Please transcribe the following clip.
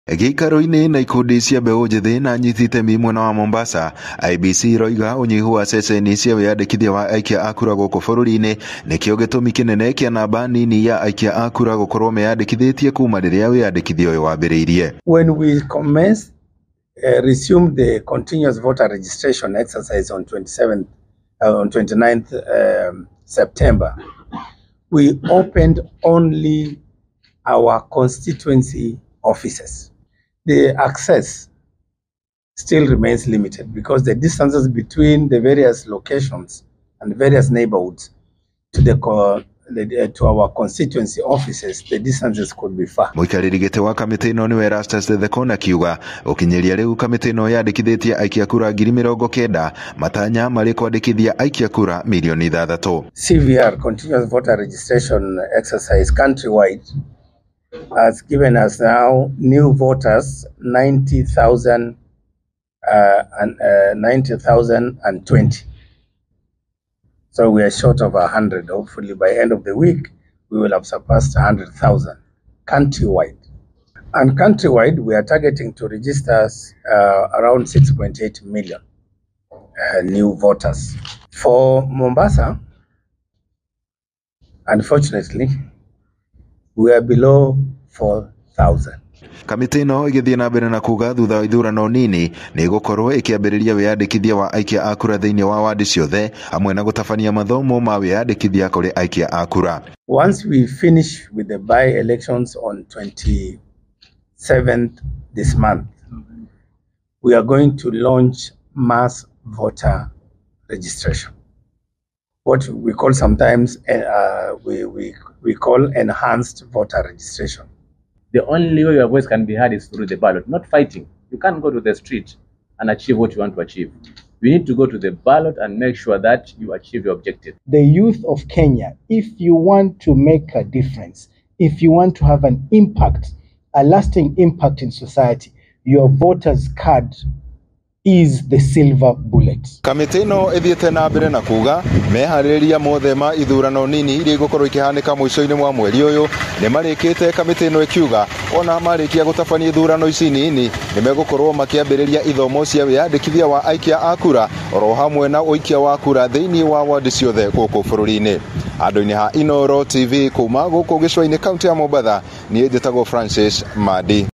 Gĩikaro-inĩ na ikundi cia mbeũ njĩthĩ na anyiti itemi mwena wa Mombasa, IEBC ĩroiga ũnyihu wa ceceni cia wĩyandĩkithia wa aikia a kura gũkũ bũrũri-inĩ nĩkĩo gĩtũmi kĩnene kĩa namba nini ya aikia a kura gũkorwo meyandĩkithĩtie kuma rĩrĩa wĩyandĩkithia ũyũ wambĩrĩirie. When we commenced, resumed the continuous voter registration exercise on 27th, on 29th September, we opened only our constituency offices. The access still remains limited because the distances between the various locations and various neighborhoods to the to our constituency offices, the distances could be far. Mũikarĩri gĩtĩ wa kamĩtĩ ĩno nĩwe Erastus Thekon akiuga gũkinyĩria rĩu kamĩtĩ ĩno yandĩkithĩtie aikia kura 90,000 matanya marĩ kwandĩkithia aikia kura mirioni 6. CVR, continuous voter registration exercise countrywide, has given us now new voters 90,000 and 90,020. So we are short of 100. Hopefully by end of the week, we will have surpassed 100,000 countrywide. And countrywide, we are targeting to register around 6.8 million new voters. For Mombasa, unfortunately, we are below 4,000. Kamĩtĩ ĩno ĩgĩthiĩ na mbere na kuga thutha wa ithurano nini nĩ ĩgũkorwo ĩkĩambĩrĩria wĩyandĩkithia wa aikia a kura thĩinĩ wa wadi ciothe hamwe na gũtabania mathomo ma wĩyandĩkithia kũrĩ aikia a kura. Once we finish with the by-elections on 27th this month, we are going to launch mass voter registration. What we call sometimes we call enhanced voter registration. The only way your voice can be heard is through the ballot, not fighting. You can't go to the street and achieve what you want to achieve. You need to go to the ballot and make sure that you achieve your objective. The youth of Kenya, if you want to make a difference, if you want to have an impact, a lasting impact in society, your voter's card is the silver bullet. Kamĩtĩ ĩno ĩthiĩte na mbere na kuga meharĩrĩria mothe ma ithurano nini iria igũkorwo ikĩhanĩka mũico-inĩ wa mweri ũyũ nĩ marĩkĩte. Kamĩtĩ ĩno ĩkiuga ona marĩkia gũtabania ithurano ici nini nĩ megũkorwo makĩambĩrĩria ithomo cia wĩyandĩkithia wa aikia a kura oro hamwe na ũikia wa kura thĩinĩ wa wadi ciothe gũkũ bũrũri-inĩ. Handũ-inĩ ha Inooro TV kuma gũkũ gĩcũa-inĩ kaunti ya Mombatha, niĩ njĩtagwo Francis Madi.